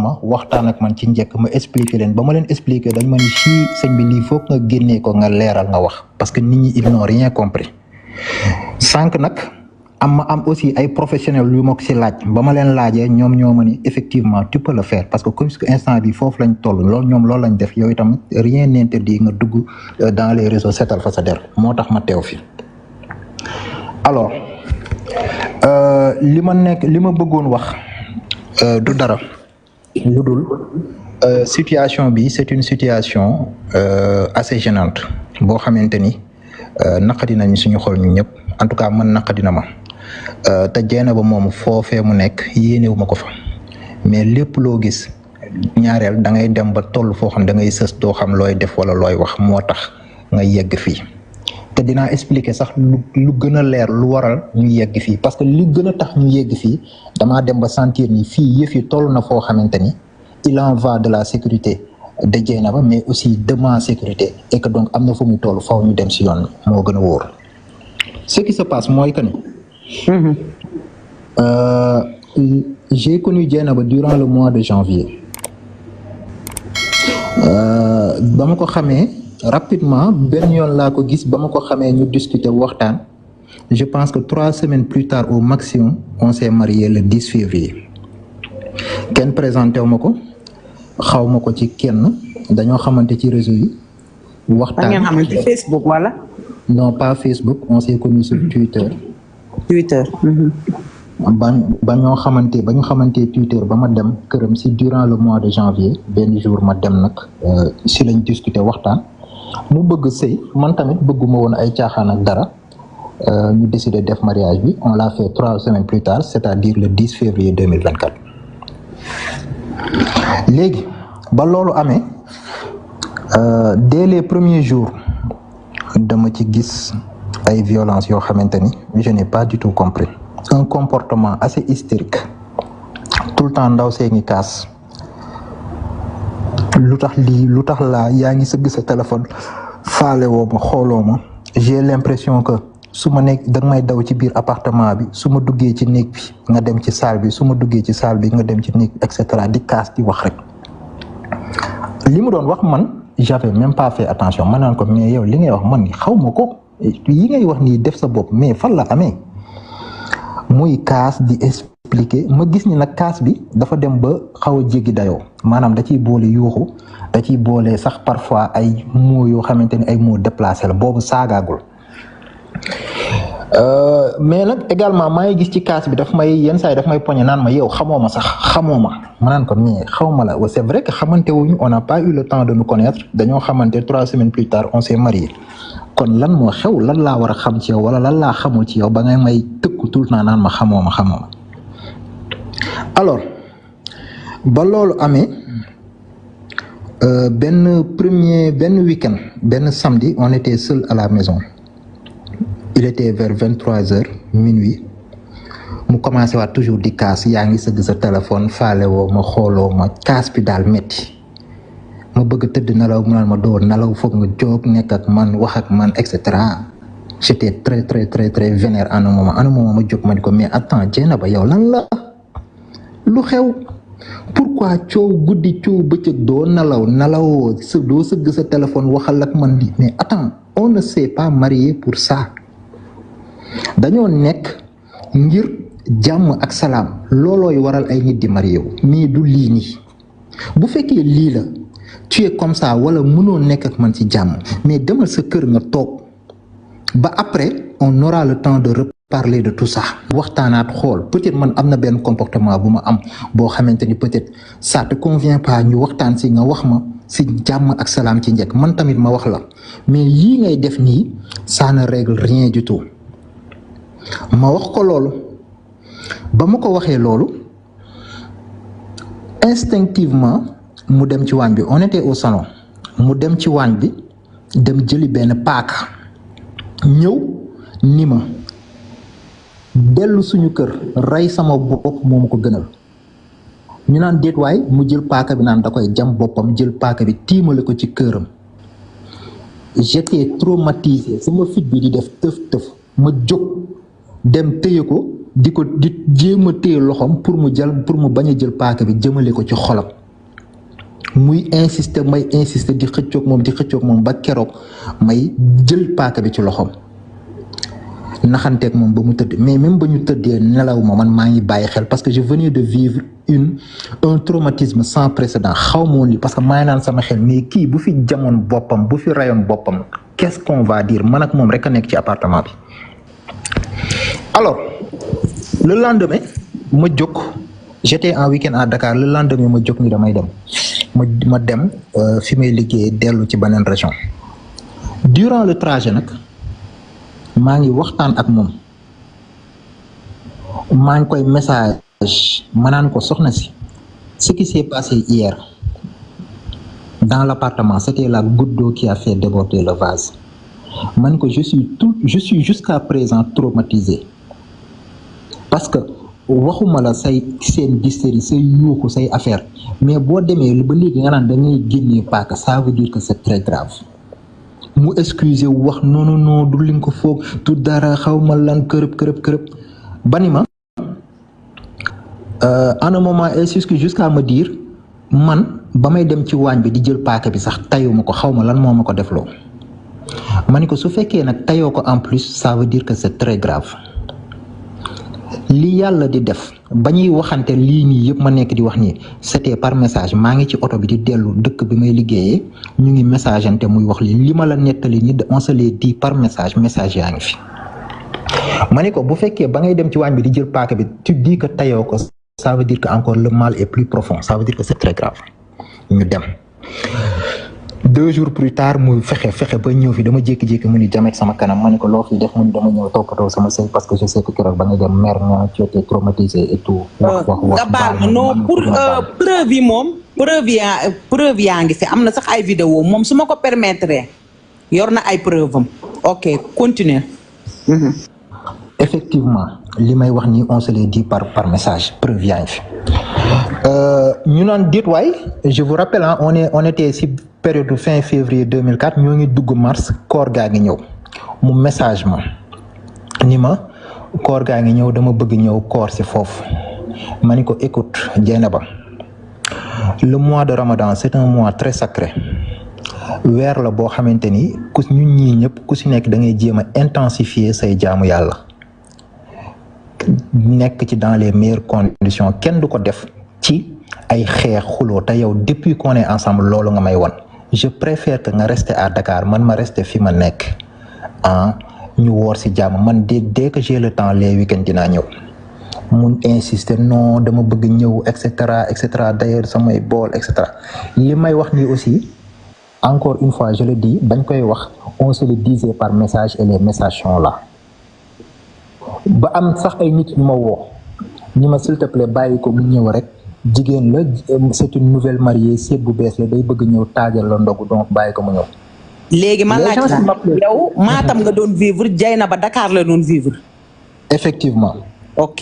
ma waxtaan ak man ci njëkk ma expliquer leen ba ma leen expliquer dañ ma ni ci sëñ bi lii foog nga génnee ko nga leeral nga wax parce que nit ñi ils n'ont rien compris sànq nag am aussi ay professionnels yu ma ko si laaj ba ma leen laajee ñoom ñoo ma ni effectivement tu peux le faire parce que comme instant bi foofu lañ toll loolu ñoom loolu lañ def yow itam rien n'interdit nga dugg dans les réseaux seetal fa sa der moo tax ma teew fi alors li ma bëggoon wax du dara lu dul situation bi c'est une situation assez gênante boo xamante ni naqadi nañu suñu xol ñu ñëpp en tout cas man naqadi na ma te Dieynaba moom foofee mu nekk yéenewu ma ko fa mais lépp loo gis ñaareel da ngay dem ba toll foo xam da ngay sës doo xam looy def wala looy wax moo tax nga yegg fii te dinaa expliquer sax lu gën a leer lu waral ñu yegg fii parce que li gën a tax ñu yegg fii damaa dem ba sentir ni fii yëf yi toll na foo xamante ni il en va de la sécurité de Dieynaba mais aussi de ma sécurité et que donc am na fu muy toll faw ñu dem si yoon moo gën a wóor ce qui se passe mooy que ni j'ai connu Dieynaba durant le mois de janvier ba ma ko xamee rapidement benn yoon laa ko gis ba ma ko xamee ñu discuter waxtaan je pense que 3 semaines plus tard au maximum on s'est marié le 10 février kenn présenté wu ma ko xaw ma ko ci kenn dañoo xamante ci réseau yi waxtaan ngeen xamante Facebook wala non pas Facebook on s'est connu sur Twitter ba ñu xamante Twitter ba ma dem këram si durant le mois de janvier benn jour ma dem nag si lañ discuter waxtaan mu bëgg sëy man tamit bëgguma woon ay caaxaan ak dara ñu décider def mariage bi on l'a fait 3 semaines plus tard c'est-à-dire le 10 février 2024 léegi ba loolu amee dès les premiers jours dama ci gis ay violences yoo xamante ni je n'ai pas du tout compris un comportement assez hystérique tout le temps ndaw see ngi kaas lu tax lii lu tax laa yaa ngi sëgg sa téléphone faale woo ma xooloo ma j'ai l'impression que su ma nekk danga may daw ci biir appartement bi su ma duggee ci néeg bi nga dem ci salle bi su ma duggee ci salle bi nga dem ci néeg et cetera di kaas di wax rek li mu doon wax man j'avais même pas fait attention ma naan ko mais yow li ngay wax man xaw ma ko yi ngay wax nii def sa bopp mais fan la amee muy kaas di expliquer ma gis ni nag kaas bi dafa dem ba xaw a jéggi dayoo maanaam da ciy boole yuuxu da ciy boole sax parfois ay mots yoo xamante ni ay mots déplacés la boobu saagaagul mais nag également maa ngi gis ci kaas bi yenn saa yi daf may poñe naan ma yow xamoo ma ma naan ko mais xaw ma la c'est vrai que xamante wuñu on n'a pas eu le temps de nous connaître dañoo xamante 3 semaines plus tard on s'est marié kon lan moo xew lan laa war a xam ci yow wala lan laa xamul ci yow ba ngay may tëkku tout le temps naan ma xamoo ma alors ba loolu amee benn week-end benn samedi on était seul à la maison il était vers 23h minuit mu commencé waat toujours di kaas yaa ngi sëgg sa téléphone faale woo ma xooloo ma kaas bi daal métti ma bëgg tëdd nelaw mu naan ma doo nelaw foog nga jóg nekk ak man wax ak man et cetera j'étais très très très très vénère à un moment ma jóg ma ni ko mais attends Dieynaba yow lan la lu xew pourquoi coow guddi coow bëccëg doo nelaw doo sëgg sa téléphone waxal ak man di mais attends on ne s'est pas marié pour ça dañoo nekk ngir jàmm ak salaam loolooy waral ay nit di marié wu mais du lii nii bu fekkee lii la tu es comme ça wala mënoo nekk ak man ci jàmm mais demal sa kër nga toog ba après on aura le temps de reparler de tout ça waxtaanaat xool peut-être man am na benn comportement bu ma am boo xamante ni peut-être ça te convient pas ñu waxtaan si nga wax ma si jàmm ak salaam ci njëkk man tamit ma wax la mais lii ngay def nii ça ne règle rien du tout ma wax ko loolu ba ma ko waxee loolu instinctivement mu dem ci waañ bi on était au salon mu dem ci waañ bi dem jëli benn paaka ñëw ni ma dellu suñu kër rey sama bopp moo ma ko gënal ñu naan déet waay mu jël paaka bi naan da koy jam boppam jël paaka bi tiimale ko ci këram j'étais traumatisé sama fit bi di def tëf ma jóg dem téye ko di jéem a téye loxoom pour mu bañ a jël paaka bi jëmale ko ci xolam muy insister may insister di xëccoog moom ba keroog may jël paaka bi ci loxoom naxanteeg moom ba mu tëdd mais même ba ñu tëddee nelaw ma man maa ngi bàyyi xel parce que je venais de vivre un traumatisme sans précédent xaw ma woon li parce que maa ngi naan sama xel mais kii bu fi jamoon boppam bu fi rayoon boppam qu'est-ce qu'on va dire man ak moom rek a nekk ci appartement bi. alors le lendemain ma jóg j'étais en week-end à Dakar le lendemain ma jóg ni damay dem ma dem fi may liggéey dellu ci beneen région durant le trajet nag. maa ngi waxtaan ak moom maa ngi koy message ma naan ko soxna si ce qui s'est passé hier dans l'appartement c'était la goutte d'eau qui a fait déborder le vase man ko je suis jusqu'à présent traumatisé parce que waxuma la seen hystérie say yuuxu say affaire mais boo demee ba léegi nga naan da ngay génnee paaka ça veut dire que c'est très grave mu excusé wax non du li nga ko foog du dara xaw ma lan kërëb bani ma en un moment elle s'excuse jusqu'à me dire man ba may dem ci waañ bi di jël paaka bi sax tayuma ko xaw ma lan moo ma ko defloo ma ni ko su fekkee nag tayoo ko en plus ça veut dire que c'est très grave li yàlla di def ba ñuy waxante lii nii yëpp ma nekk di wax nii c'était par message maa ngi ci oto bi di dellu dëkk bi may liggéeyee ñu ngi message ante muy wax li ma la nettali ni on se les dit par message yaa ngi fi. ma ne ko bu fekkee ba ngay dem ci waañ bi di jël paaka bi tu dis que tayoo ko ça veut dire que encore le mal est plus profond ça veut dire que c'est très grave ñu dem. 2 jours plus tard mu fexe ba ñëw fi dama jékki-jékki mu ni jameek sama kanam ma ne ko loo fi def mu ni dama ñëw toppatoo sama sëy parce que je sais que keroog ba nga dem mer nga tu étais traumatisé et tout. wax nga baal ma non pour preuve yi moom preuve yaa ngi fi am na sax ay vidéo moom su ma ko permettre yor na ay preuve am ok continue. effectivement li may wax nii on se les dit par message preuve yaa ngi fi ñu naan déet waay je vous rappelle on était si période fin février 2004 ñoo ngi dugg mars koor gaa ngi ñëw mu message ma ni ma koor gaa ngi ñëw dama bëgg ñëw koor si foofu ma ni ko écoute Dieynaba le mois de Ramadan c'est un mois très sacré weer la boo xamante ni ñun ñii ñëpp ku si nekk da ngay jéem a intensifier say jaamu yàlla nekk ci dans les meilleures conditions kenn du ko def ci ay xeex xuloo te yow depuis qu'on est ensemble loolu nga may won je préfère que nga rester à Dakar man ma rester fi ma nekk ñu woor si jàmm man dès que j'ai le temps les week-ends dinaa ñëw mun insister non dama bëgg ñëw et cetera d'ailleurs samay bool et cetera li may wax nii aussi encore une fois je le dis bañ koy wax on se le disait par message et les messages sont là ba am sax ay nit ñu ma woo ñi ma s'il te plaît bàyyi ko mu ñëw rek jigéen la c'est une nouvelle mariée seet bu bees la day bëgg ñëw taajal la ndogu donc bàyyi ko mu ñëw. léegi ma laaj la yow Matam nga doon vivre Dieynaba Dakar la doon vivre. effectivement. ok.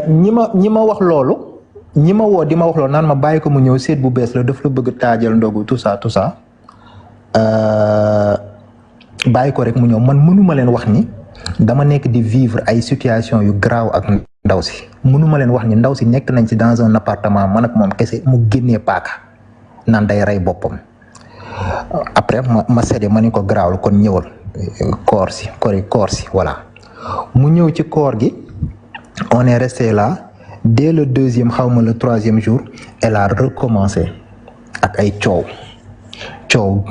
ñi ma wax loolu ñi ma woo di ma wax loolu naan ma bàyyi ko mu ñëw seet bu bees la daf la bëgg taajal ndogu tout ça bàyyi ko rek mu ñëw man mënuma leen wax ni dama nekk di vivre ay situation yu grave ak ndaw si mënuma leen wax ni ndaw si nekk nañ ci dans un appartement man ak moom kese mu génnee paaka naan day rey boppam après ma séddee ma ni ko garaawul kon ñëwal koor si voilà mu ñëw ci koor gi on est resté là dès le 2e xaw ma le 3e jour elle a recommencé ak ay coow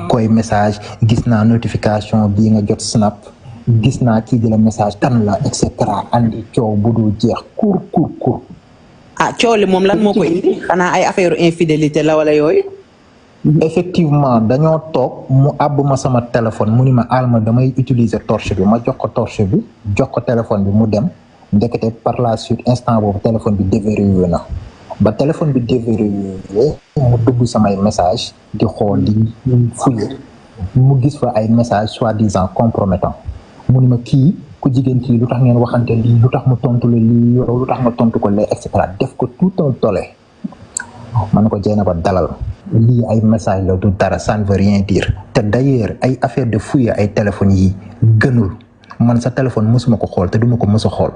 koy message gis naa notification bii nga jot snap gis naa kii di la message kan la et cetera andi coow bu dul jeex kur coow li moom lan moo ko indi xanaa ay affaire infidélité la wala yooyu. effectivement dañoo toog mu àbb ma sama téléphone mu ni ma alma damay utiliser torche bi ma jox ko torche bi jox ko téléphone bi mu dem ndekete par la suite instant boobu téléphone bi déverrouillé na ba téléphone bi déverrouillé mu dugg samay message di xool di fouiller mu gis fa ay message soi-disant compromettant mu ni ma kii ku jigéen kii lu tax ngeen waxante lii lu tax mu tontu la lii yow lu tax nga tontu ko lee et cetera def ko tout un tollé man ko Dieynaba dalal lii ay message la du dara ça ne veut rien dire te d'ailleurs ay affaire de fouiller ay téléphones yi gënul man sa téléphone mosuma ko xool te duma ko mos a xool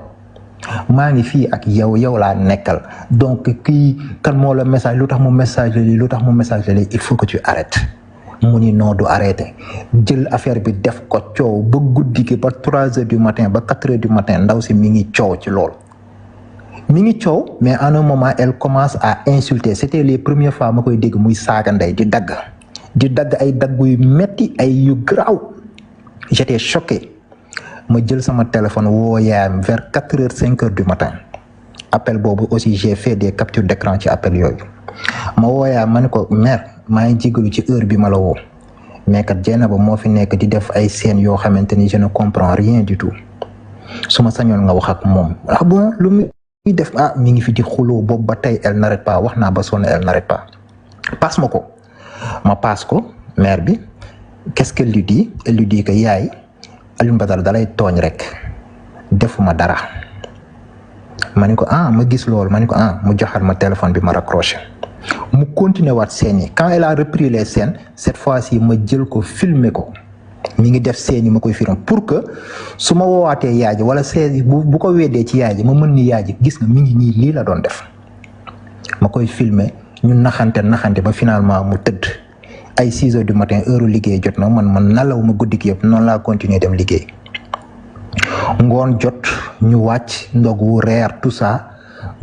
maa ngi fii ak yow laa nekkal donc kii kan moo la message lu tax mu message lii il faut que tu arrêtes mu ni non du arrêté jël affaire bi def ko coow ba guddi gi ba 3 heures du matin ba 4 heures du matin ndaw si mi ngi coow ci loolu mi ngi coow mais à un moment elle commence à insulter c'était les premières fois ma koy dégg muy saaga ndey di dagg ay dagg yu metti ay yu garaaw j'étais choqué ma jël sama téléphone woo yaayam vers 4 heures 5 heures du matin appel boobu aussi j'ai fait des captures d'écran ci appel yooyu ma woo yaayam ma ne ko mère maa ngi jégalu ci heure bi ma la woo mais kat Dieynaba moo fi nekk di def ay scènes yoo xamante ni je ne comprends rien du tout su ma sañoon nga wax ak moom ah bon lu muy def mi ngi fi di xuloo boobu ba tey elle n'arrête pas wax naa ba sonn elle n'arrête pas passe ma ko ma passe ko mère bi qu'est-ce qu'elle lui dit elle lui dit que yaay Alioune Badara dalay tooñ rek defuma dara ma ni ko ma gis loolu ma ni ko mu joxaat ma téléphone bi ma raccroché mu continuer waat scène yi quand elle a repris les scènes cette fois-ci ma jël ko filmer ko mi ngi def scène yi ma koy film pour que su ma woowaatee yaay ji wala scène bu ko weddee ci yaay ji ma mën ni yaay ji gis nga mi ngi nii lii la doon def ma koy filmer ñu naxante ba finalement mu tëdd ay 6 heures du matin heure liggéey jot na man nalaw ma guddi gi yëpp noonu laa continuer dem liggéey ngoon jot ñu wàcc ndogu reer tout ça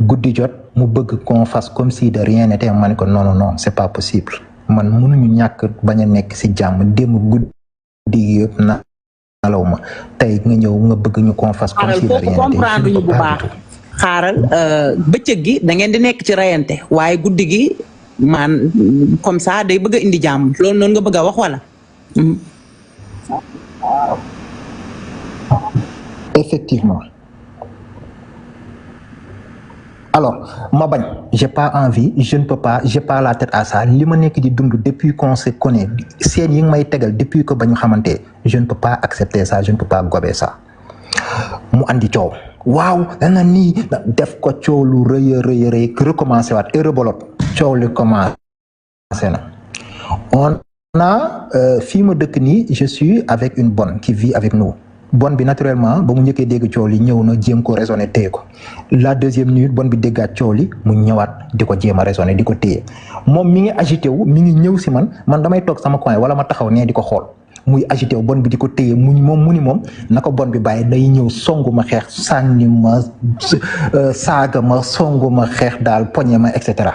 guddi jot mu bëgg qu'on fasse comme si de rien n'était ma ne ko non c'est pas possible man mënuñu ñàkk bañ a nekk ci jàmm démb guddi yëpp nalaw ma tey nga ñëw nga bëgg ñu qu'on fasse comme si de rien n'était comprendre ñu bu baax xaaral bëccëg gi da ngeen di nekk ci rayante waaye guddi gi man comme ça day bëgg a indi jàmm loolu noonu nga bëgg a wax wala. Effectivement. Alors ma bañ j'ai pas envie je ne peux pas j'ai pas la tête à ça li ma nekk di dund depuis qu'on se connaît seen yi nga may tegal depuis que ba ñu xamante je ne peux pas accepter ça je ne peux pas gober ça mu andi coow. waaw dana nii def ko coow lu rëy recommencé waat rebolote coow li commencé na on a fii ma dëkk nii je suis avec une bonne qui vit avec nous bonne bi naturellement ba mu njëkkee dégg coow li ñëw na jéem ko raisonner téye ko la deuxième nuit bonne bi déggaat coow li mu ñëwaat di ko jéem a raisonner di ko téye moom mi ngi agité wu mi ngi ñëw si man damay toog sama coin wala ma taxaw nee di ko xool muy agité wu bon bi di ko téye mu ni moom na ko bon bi bàyyi day ñëw songu ma xeex sànni ma saaga ma songu ma xeex daal poñe ma et cetera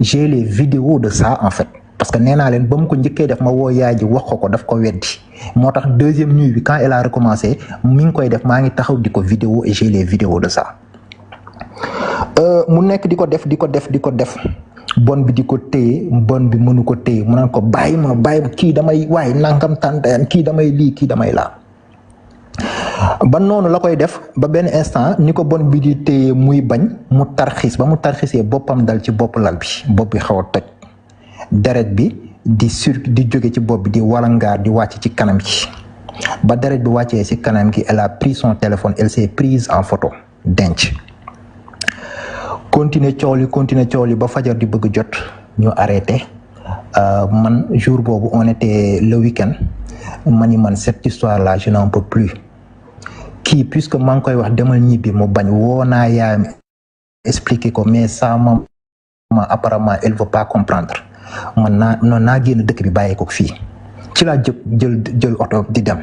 j'ai les vidéos de ça en fait parce que nee naa leen ba mu ko njëkkee def ma woo yaay ji wax ko daf ko weddi moo tax deuxième nuit bi quand elle a recommencé mi ngi koy def maa ngi taxaw di ko vidéo et j'ai les vidéos de ça mu nekk di ko def bon bi di ko téye bon bi mënu ko téye mu naan ko bàyyi ma kii damay waaye nangam tàntayan kii damay lii kii damay laa ba noonu la koy def ba benn instant ni ko bon bi di téye muy bañ mu tarxis ba mu tarxisee boppam dal ci bopp lal bi bopp bi xaw a toj deret bi di jóge ci bopp bi di walangaar di wàcc ci kanam gi ba deret bi wàccee ci kanam gi elle a pris son téléphone elle s'est prise en photo denc continuer coow li ba fajar di bëgg jot ñu arrêté man jour boobu on était le week-end man cette histoire là je n'en peux plus kii puisque maa ngi koy wax demal ñibbi mu bañ woo naa yaayam expliquer ko mais sa maman apparemment elle veut pas comprendre man naa génn dëkk bi bàyyee ko fii ci laa jël oto di dem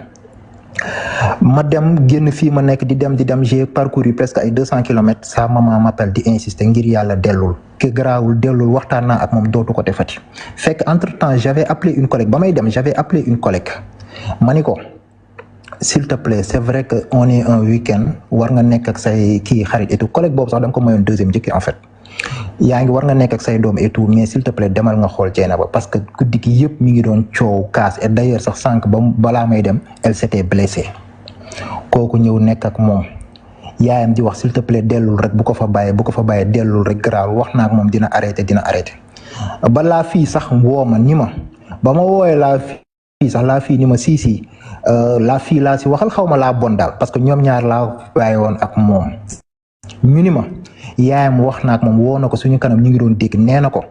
ma dem génn fii ma nekk di dem j'ai parcouru presque ay 200 kilomètres sa maman m'appelle di insister ngir yàlla dellul ke garaawul dellul waxtaan naa ak moom dootu ko defati fekk entre temps j'avais appelé une collègue ba may dem j'avais appelé une collègue ma ni ko s'il te plaît c'est vrai que on est un week-end war nga nekk ak say kii xarit et tout collègue boobu sax dama ko mayoon deuxième jëkki en fait yaa ngi war nga nekk ak say doom et tout mais s'il te plaît demal nga xool Dieynaba parce que guddi gi yëpp mi ngi doon coow kaas et d'ailleurs sax sànq balaa may dem elle s'était blessée kooku ñëw nekk ak moom yaayam di wax s'il te plaît dellul rek bu ko fa bàyyee dellul rek garaaw wax naa ak moom dina arrêté ba laa fii sax woo ma ni ma ba ma woowee laa fii ni ma si laa fii laa si waxal xaw ma laa bon daal parce que ñoom ñaar laa bàyyi woon ak moom ñu ni ma yaayam wax na ak moom woo na ko suñu kanam ñu ngi doon dégg nee na ko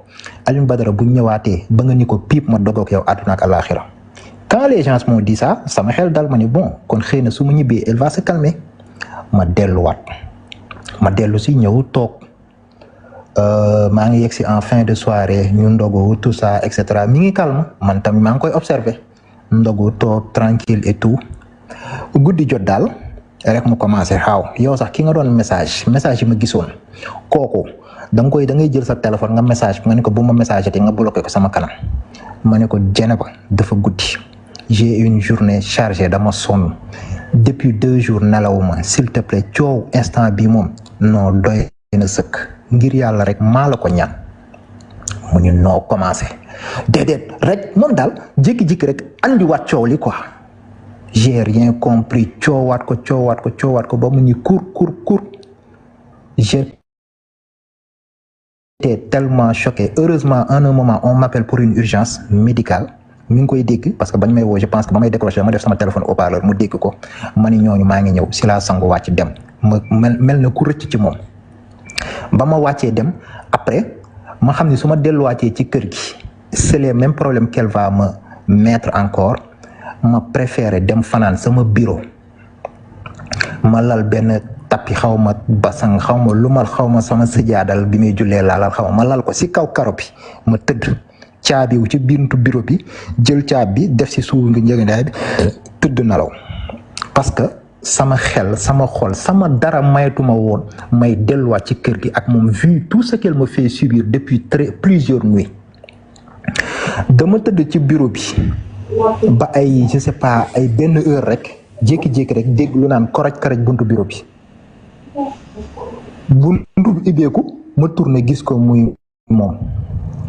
Alioune Badara bu ñëwaatee ba nga ni ko piip ma dogoog yow àdduna ak alaaxira quand les gens m'ont dit ça sama xel dal ma ni bon kon xëy na su ma ñibbee elle va se calmer ma delluwaat ma dellu si ñëw toog maa ngi yegg si en fin de soirée ñu ndogu tout ça et cetera mi ngi calme man tamit maa ngi koy observer ndogu toog tranquille et tout guddi jot daal rek mu commencé xaaw yow sax ki nga doon message yi ma gisoon kooku da ngay jël sa téléphone nga message nga ne ko bu ma message te nga bloqué ko sama kanam ma ne ko Dieynaba dafa guddi j'ai une journée chargée dama sonn depuis 2 jours nelawuma s'il te plaît coow instant bi moom non doy na sëkk ngir yàlla rek maa la ko ñaan mu ñu noo commencé déedéet rek moom daal jékki-jékki rek andiwaat coow li quoi j'ai rien compris coowaat ko ba mu ñu kur j'étais tellement choqué heureusement en un moment on m'appelle pour une urgence médicale mi ngi koy dégg parce que bañ may woo je pense que ba may décroché ma def sama téléphone haut-parleur mu dégg ko ma ni ñooñu maa ngi ñëw si laa sangu wàcc dem ma mel na ku rëcc ci moom ba ma wàccee dem après ma xam ne su ma delluwaatee ci kër gi c'est les mêmes problèmes qu'elle va me mettre encore ma préféré dem fanaan sama bureau ma lal benn tapis xaw ma basang xaw ma lu mal xaw ma sama sëjaadal bi muy jullee laalal xaw ma lal ko si kaw karo bi ma tëdd caabi wu ci biiru bureau bi jël caabi bi def si suuf ngi njëgandaay bi tëdd nelaw parce que sama xel sama xol sama dara mayatuma woon may delluwaat ci kër gi ak moom vu tout ce qu'elle me fait subir depuis plusieurs nuits dama tëdd ci bureau bi ba ay je sais pas ay benn heure rek jékki-jékki rek dégg lu naan karaj buntu bureau bi buntu bi ibbeeku ma tourné gis ko muy moom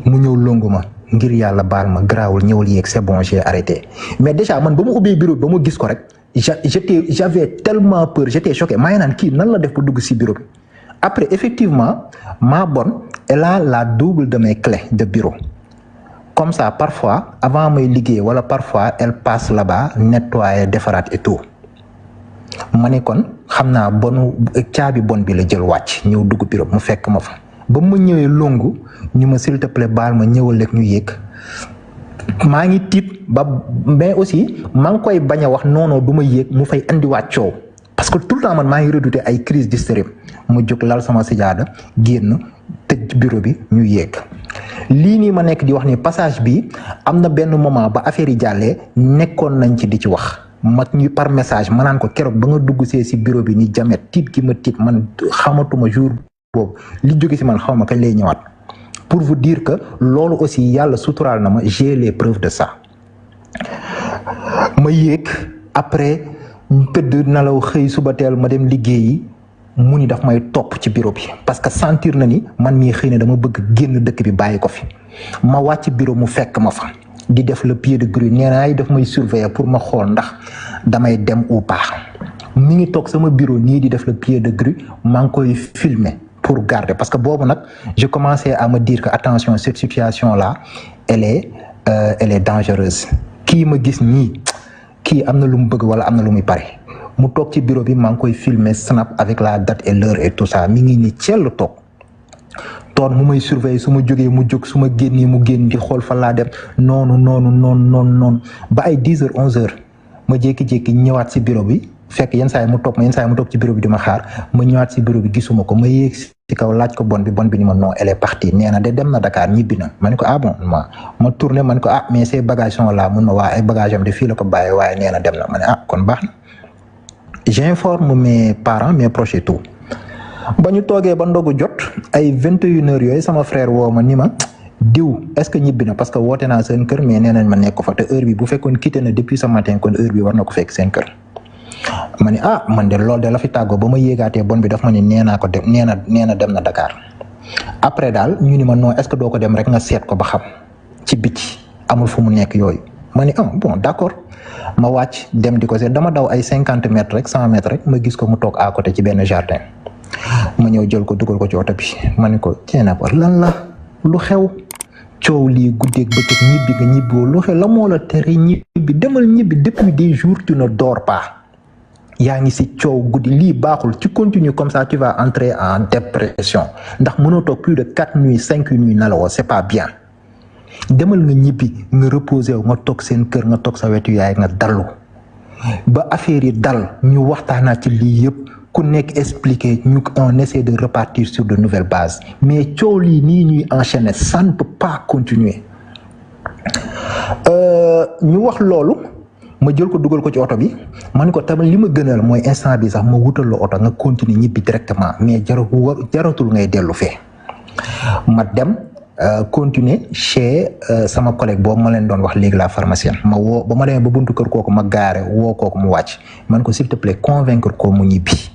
mu ñëw longu ma ngir yàlla baal ma garaawul ñëwal yéeg c'est bon j'ai arrêté mais déjà man ba ma ubbee bureau bi ba ma gis ko rek j'avais tellement peur j'étais choqué maa ngi naan kii nan la def ba dugg si bureau bi après effectivement ma bonne elle a la double de mes clés de bureau comme ça parfois avant may liggéey wala parfois elle passe là-bas nettoyer defaraat et tout ma ne kon xam naa caabi bon bi la jël wàcc ñëw dugg bureau mu fekk ma fa ba ma ñëwee longu ñu ma s'il te plaît baal ma ñëwal rek ñu yéeg maa ngi tiit ba mais aussi maa ngi koy bañ a wax non du ma yéeg mu fay andiwaat coow parce que tout le temps man maa ngi redouté ay crise d'hystérie mu jóg lal sama sijaada génn tëj bureau bi ñu yéeg lii nii ma nekk di wax ni passage bi am na benn moment ba affaire yi jàllee nekkoon nañ ci di ci wax mag ñu par message ma naan ko keroog ba nga dugg see si bureau bi ni jamet tiit gi ma tiit man xamatuma jour boobu li jóge si man xaw ma kañ lay ñëwaat pour vous dire que loolu aussi yàlla suturaal na ma j'ai les preuves de ça ma yéeg après tëdd nelaw xëy suba teel ma dem liggéeyi mu ni daf may topp ci bureau bi parce que sentir na ni man mii xëy na dama bëgg génn dëkk bi bàyyi ko fi ma wàcc bureau mu fekk ma fa di def le pied de grue nee naa daf may surveiller pour ma xool ndax damay dem ou pas mi ngi toog sama bureau nii di def le pied de grue maa ngi koy filmer pour garder parce que boobu nag je commençais à me dire que attention cette situation là elle est dangereuse kii ma gis nii kii am na lu mu bëgg wala am na lu muy pare mu toog ci bureau bi maa ngi koy filmer snap avec la date et l'heure et tout ça mi ngi ni cell toog toon mu may surveiller su ma jógee mu jóg su ma génnee mu génn di xool fa laa dem noonu ba ay 10 heures 11 heures ma jékki-jékki ñëwaat si bureau bi fekk yenn saa yi mu toog ci bureau bi di ma xaar ma ñëwaat si bureau bi gisuma ko ma yéeg ci kaw laaj ko bon bi ni ma non elle est partie nee na de dem na Dakar ñibbi na ma ne ko ah bon ma tourné ma ne ko ah mais ces bagages sont là mun na waa ay bagages am de fii la ko bàyyi waaye nee na dem na ma ne ah kon baax na j'informe mes parents mes proches et tout ba ñu toogee ba ndogu jot ay 21 heures yooyu sama frère woo ma ni ma diw est-ce que ñibbi na parce que woote naa seen kër mais nee nañ ma nekk ko fa te heure bi bu fekkoon quitté na depuis ce matin kon heure bi war na ko fekk seen kër ma ne ah man de loolu de la fi tàggoo ba ma yéegaatee bon bi daf ma ni nee na dem na Dakar après daal ñu ni ma non est-ce que doo ko dem rek nga seet ko ba xam ci biti amul fu mu nekk yooyu ma ni bon d'accord ma wàcc dem di ko seet dama daw ay 50 mètres rek 100 mètres rek ma gis ko mu toog à côté ci benn jardin ma ñëw jël ko dugal ko ci oto bi ma ni ko Dieynaba lan la lu xew coow lii guddeeg bëccëg ñibbi nga ñibbiwoo lu xew la moo la tere ñibbi demal ñibbi depuis des jours tu ne dors pas yaa ngi si coow guddi lii baaxul tu continues comme ça tu vas entrer en dépression ndax mënoo toog plus de 4 nuits 5 nuits nalawoo c'est pas bien demal nga ñibbi nga reposer wu nga toog seen kër nga toog sa wetu yaay nga dallu ba affaire yi dal ñu waxtaanaat ci lii yëpp ku nekk expliquer ñu on essaie de repartir sur de nouvelles bases mais coow lii nii ñuy enchaîner ça ne peut pas continuer ñu wax loolu ma jël ko dugal ko ci oto bi ma ne ko tamit li ma gënal mooy instant bi sax ma wutal la oto nga continuer ñibbi directement mais jaratul ngay dellu fee ma dem continuer chez sama collègue boobu ma leen doon wax léegi la pharmacienne ma woo ba ma demee ba buntu kër kooku ma gaare woo kooku mu wàcc man ko s'il te plaît convaincre ko mu ñibbi